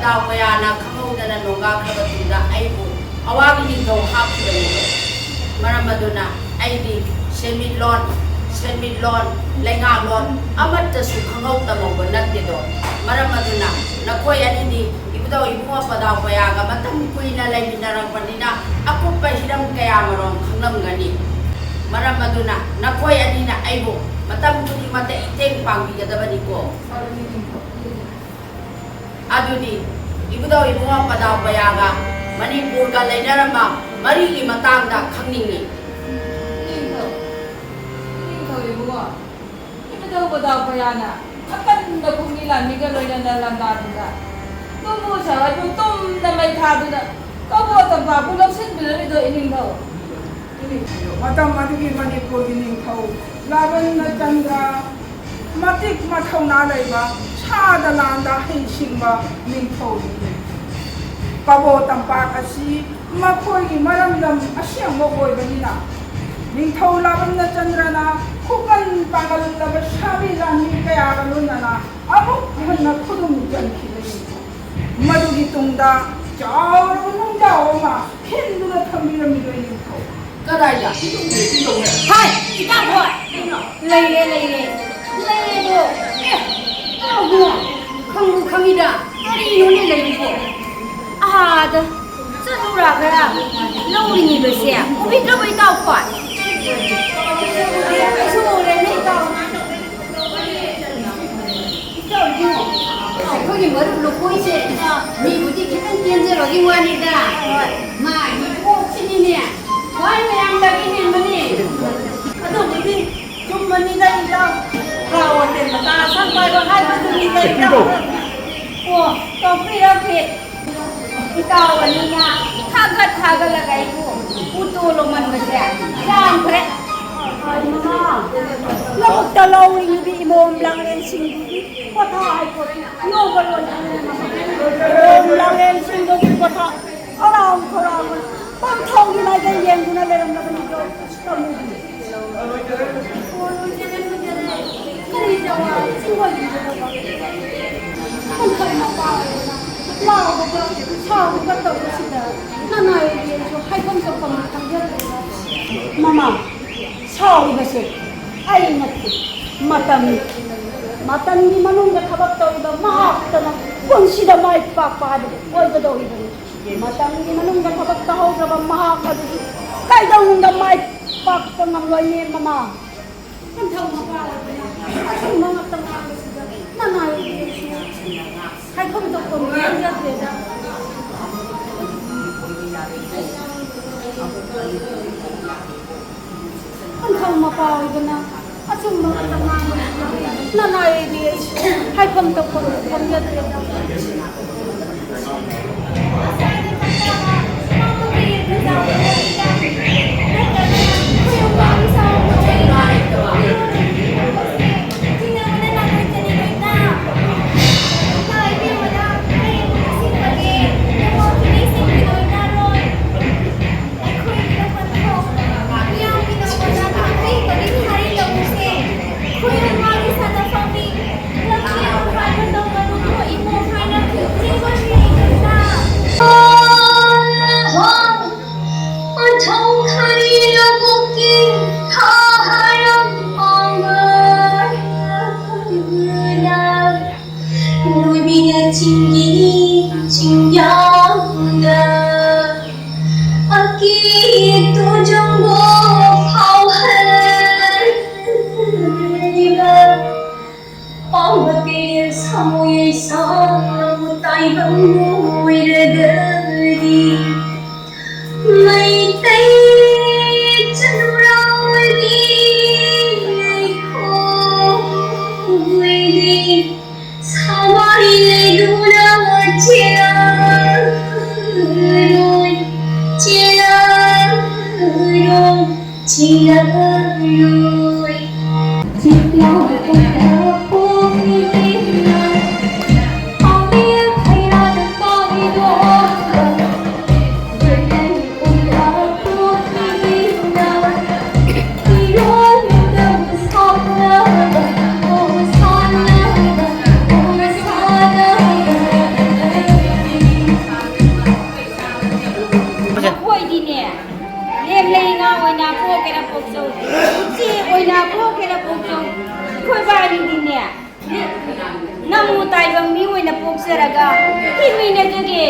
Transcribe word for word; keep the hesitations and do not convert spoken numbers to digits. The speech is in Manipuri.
ꯄꯗꯥꯎ ꯀꯌꯥꯅ ꯈꯪꯍꯧꯗꯅ ꯅꯣꯡꯒꯥꯈ꯭ꯔꯕ ꯇꯨꯡꯗ ꯑꯩꯕꯨ ꯑꯋꯥꯒꯤ ꯅꯤꯡꯊꯧ ꯍꯥꯞꯈꯤꯕꯅꯤ꯫ ꯃꯔꯝ ꯑꯗꯨꯅ ꯑꯩꯗꯤ ꯁꯦꯟꯃꯤꯠꯂꯣꯟ, ꯁꯦꯟꯃꯤꯠꯂꯣꯟ, ꯂꯩꯉꯥꯛꯂꯣꯟ ꯑꯃꯠꯇꯁꯨ ꯈꯪꯍꯧ ꯇꯝꯍꯧꯕ ꯅꯠꯇꯦꯗꯣ꯫ ꯃꯔꯝ ꯑꯗꯨꯅ ꯅꯈꯣꯏ ꯑꯅꯤꯗꯤ ꯏꯕꯨꯙꯧ ꯏꯕꯨꯡꯉꯣ ꯄꯗꯥꯎ ꯀꯌꯥꯒ ꯃꯇꯝ ꯀꯨꯏꯅ ꯂꯩꯃꯤꯟꯅꯔꯛꯄꯅꯤꯅ ꯑꯀꯨꯞꯄ ꯍꯤꯔꯝ ꯀꯌꯥꯃꯔꯣꯝ ꯈꯪꯂꯝꯒꯅꯤ꯫ ꯃꯔꯝ ꯑꯗꯨꯅ ꯅꯈꯣꯏ ꯑꯅꯤꯅ ꯑꯩꯕꯨ ꯃꯇꯝ ꯈꯨꯗꯤꯡꯃꯛꯇ ꯏꯇꯦꯡ ꯄꯥꯡꯕꯤꯒꯗꯕꯅꯤꯀꯣ꯫ ꯑꯗꯨꯗꯤ ꯏꯕꯨꯙꯧ ꯏꯕꯨꯡꯉꯣ ꯄꯗꯥꯎ ꯀꯌꯥꯒ ꯃꯅꯤꯄꯨꯔꯒ ꯂꯩꯅꯔꯝꯕ ꯃꯔꯤꯒꯤ ꯃꯇꯥꯡꯗ ꯈꯪꯅꯤꯡꯏ꯫ ꯏꯅꯤꯡꯊꯧ, ꯏꯅꯤꯡꯊꯧ ꯏꯕꯨꯡꯉꯣ, ꯏꯕꯨꯙꯧ ꯄꯗꯥꯎ ꯀꯌꯥꯅ ꯑꯀꯟꯕ ꯈꯨꯡꯒꯪ ꯂꯥꯟꯃꯤꯒ ꯂꯣꯏꯅꯅ ꯂꯥꯟꯗꯥꯗꯨꯅ ꯇꯨꯝꯕꯨ ꯁꯍꯔꯕꯨ ꯇꯨꯝꯅ ꯃꯩ ꯊꯥꯗꯨꯅ ꯀꯕꯣ ꯇꯝꯄꯥꯛꯄꯨ ꯂꯧꯁꯤꯟꯕꯤꯔꯝꯃꯤꯗꯣ ꯏꯅꯤꯡꯊꯧ꯫ ꯃꯇꯝ ꯑꯗꯨꯒꯤ ꯃꯅꯤꯄꯨꯔꯒꯤ ꯅꯤꯡꯊꯧ ꯂꯥꯕꯟꯅ ꯆꯟꯗ꯭ꯔ ꯃꯇꯤꯛ ꯃꯊꯧꯅꯥ ꯂꯩꯕ, ꯁꯥꯗ ꯂꯥꯟꯗ ꯍꯩꯁꯤꯡꯕ ꯅꯤꯡꯊꯧꯅꯤ꯫ ꯀꯕꯣ ꯇꯝꯄꯥꯛ ꯑꯁꯤ ꯃꯈꯣꯏꯒꯤ ꯃꯔꯝꯗꯝ ꯑꯁꯦꯡꯕ ꯑꯣꯏꯕꯅꯤꯅ, ꯅꯤꯡꯊꯧ ꯂꯥꯕꯟꯅ ꯆꯟꯗ꯭ꯔꯅ ꯈꯨꯀꯟ ꯄꯥꯡꯒꯜꯂꯕ ꯁꯥꯕꯤ ꯂꯥꯟꯃꯤ ꯀꯌꯥꯒ ꯂꯣꯏꯅꯅ ꯑꯃꯨꯛ ꯍꯟꯅ ꯈꯨꯗꯨꯝ ꯆꯟꯈꯤꯕꯅꯤ꯫ ꯃꯗꯨꯒꯤ ꯇꯨꯡꯗ ꯆꯥꯎꯔꯕ ꯅꯨꯡꯖꯥꯎ ꯑꯃ ꯈꯤꯟꯗꯨꯅ ꯊꯝꯕꯤꯔꯝꯃꯤꯕꯅꯤ ꯅꯤꯡꯊꯧ꯫ ꯀꯗꯥꯏꯗ? ꯍꯥꯏ, ꯏꯇꯥꯕꯣꯏ! ꯂꯩꯔꯦ, ꯂꯩꯔꯦ꯫ ꯂꯩꯔꯦꯗꯣ꯫ ꯑꯦ, ꯏꯇꯥꯎꯕꯣ! ꯈꯪꯕꯨ ꯈꯪꯉꯤꯗ꯫ ꯀꯔꯤꯅꯣꯅꯦ ꯂꯩꯔꯤꯕꯣ? ꯑꯥꯗ ꯆꯠꯂꯨꯔꯒ ꯂꯧꯔꯤꯉꯤꯕꯁꯦ ꯎꯕꯤꯗ꯭ꯔꯕꯣ ꯏꯇꯥꯎꯈꯣꯏ? ꯎꯔꯦꯅꯦ ꯏꯇꯥꯎ꯫ ꯏꯇꯥꯎꯕꯨ, ꯑꯩꯈꯣꯏꯒꯤ ꯃꯔꯨꯞ ꯂꯨꯀꯣꯏꯁꯦ ꯃꯤꯕꯨꯗꯤ ꯈꯤꯇꯪ ꯆꯦꯟꯖꯕꯒꯤ ꯋꯥꯅꯤꯗ, ꯃꯥꯒꯤ ꯀꯣꯛꯁꯤꯗꯤꯅꯦ ꯈ꯭ꯋꯥꯏ ꯃꯌꯥꯝꯗꯒꯤ ꯍꯦꯟꯕꯅꯤ꯫ ꯑꯗꯨꯕꯨꯗꯤ ꯆꯨꯝꯕꯅꯤꯗ ꯏꯇꯥꯎ, ꯈ꯭ꯋꯥ ꯍꯣꯇꯦꯜ ꯃꯆꯥ ꯑꯁꯪ ꯄꯥꯏꯕ ꯍꯥꯏꯕꯗꯨꯅꯤꯗ ꯏꯇꯥꯎ꯫ ꯑꯣ, ꯇꯣꯛꯄꯤꯔꯣ ꯐꯤ꯫ ꯏꯇꯥꯎ ꯑꯅꯤꯅ ꯊꯥꯒꯠ ꯊꯥꯒꯠꯂꯒ ꯑꯩꯕꯨ ꯎꯇꯣ ꯂꯣꯃꯟꯕꯁꯦ ꯌꯥꯝꯈ꯭ꯔꯦ꯫ ꯂꯧꯕꯨꯛꯇ ꯂꯧꯔꯤꯕꯤ ꯏꯃꯣꯝ ꯂꯥꯡꯂꯦꯟꯁꯤꯡꯗꯨꯒꯤ ꯄꯣꯊꯥ ꯍꯥꯏꯄꯣꯠ ꯂꯧꯕ ꯂꯣꯏꯗ꯭ꯔꯦ꯫ ꯏꯃꯣꯝ ꯂꯥꯡꯂꯦꯟꯁꯤꯡꯗꯨꯒꯤ ꯄꯣꯊꯥ ꯍꯔꯥꯎ ꯈꯧꯔꯥꯎꯕ ꯄꯥꯡꯊꯧꯒꯤ ꯃꯥꯏꯀꯩ ꯌꯦꯡꯗꯨꯅ ꯂꯩꯔꯝꯂꯕꯅꯤꯗꯣ꯫ ꯀꯔꯤ ꯇꯧꯔ ꯆꯤꯡꯕꯒꯤꯗꯨꯅꯣ? ꯈꯪꯈꯪ ꯃꯄꯥ ꯑꯣꯏꯅ ꯁꯥꯎꯕꯒ, ꯁꯥꯎꯕꯒ ꯇꯧꯕꯁꯤꯗ ꯅꯅꯥꯏ ꯏꯕꯦꯟꯁꯨ ꯍꯥꯏꯐꯝ ꯊꯣꯛꯐꯝ ꯈꯪꯖꯗ꯭ꯔꯦ꯫ ꯃꯃꯥ, ꯁꯥꯎꯔꯤꯕꯁꯦ ꯑꯩ ꯅꯠꯇꯦ, ꯃꯇꯝꯅꯤ꯫ ꯃꯇꯝꯒꯤ ꯃꯅꯨꯡꯗ ꯊꯕꯛ ꯇꯧꯔꯤꯕ ꯃꯍꯥꯛꯇꯅ ꯄꯨꯟꯁꯤꯗ ꯃꯥꯏ ꯄꯥꯛꯄ ꯍꯥꯏꯕꯗꯨ ꯑꯣꯏꯒꯗꯧꯔꯤꯕꯅꯤ꯫ ꯃꯇꯝꯒꯤ ꯃꯅꯨꯡꯗ ꯊꯕꯛ ꯇꯧꯍꯧꯗ꯭ꯔꯕ ꯃꯍꯥꯛ ꯑꯗꯨꯗꯤ ꯀꯩꯗꯧꯅꯨꯡꯗ ꯃꯥꯏ ꯄꯥꯛꯄ ꯉꯝꯂꯣꯏꯅꯦ, ꯃꯃꯥ꯫ ꯅꯤꯡꯊꯧ ꯃꯄꯥ ꯑꯣꯏꯕꯅ ꯑꯆꯨꯝꯕ ꯉꯥꯛꯇ ꯉꯥꯡꯕꯁꯤꯗ ꯅꯅꯥꯏ ꯏꯕꯦꯟꯁꯨ ꯍꯥꯏꯐꯝ ꯊꯣꯛꯄ ꯈꯪꯖꯗ꯭ꯔꯦꯗ꯫ ꯅꯤꯡꯊꯧ ꯃꯄꯥ ꯑꯣꯏꯕꯅ ꯑꯆꯨꯝꯕ ꯉꯥꯛꯇ ꯉꯥꯡꯕꯁꯤꯗ ꯅꯅꯥꯏ ꯏꯕꯦꯟꯁꯨ ꯍꯥꯏꯐꯝ ꯊꯣꯛꯄ ꯈꯪꯖꯗ꯭ꯔꯦꯗ꯫ ꯂꯣꯏꯕꯤꯅ ꯆꯤꯡꯒꯤ ꯆꯤꯡꯌꯥꯗ ꯑꯀꯤꯇꯨ ꯖꯝꯕꯣ ꯐꯥꯎꯍꯜꯂꯤꯕ ꯄꯥꯎꯕ ꯀꯩꯔꯦꯜ ꯁꯥꯃꯨ ꯌꯩꯁꯥꯡꯕꯨ ꯇꯥꯏꯕꯪ ꯑꯣꯏꯔꯒꯗꯤ ꯃꯩꯇꯩ ꯆꯅꯨꯔꯥꯎꯒꯤ ꯂꯩꯈꯣꯡ ꯁꯋꯥꯏ ꯂꯩꯗꯨꯅ ꯆꯦꯜꯂꯛꯂꯣꯏ, ꯆꯦꯜꯂꯛꯂꯣꯏ, ꯆꯦꯜꯂꯛꯂꯣꯏ꯫ ꯆꯤꯛꯂꯥꯎꯅ ꯄꯣꯛꯂꯛꯄ ꯄꯣꯛꯂꯤꯕꯤꯅ ꯄꯥꯝꯕꯤ ꯈꯩꯔꯥꯗ ꯄꯥꯝꯃꯤꯗꯣ꯫ ꯅꯪꯕꯨ ꯇꯥꯏꯕꯪ ꯃꯤ ꯑꯣꯏꯅ ꯄꯣꯛꯆꯔꯒ ꯍꯤꯡꯃꯤꯟꯅꯖꯒꯦ꯫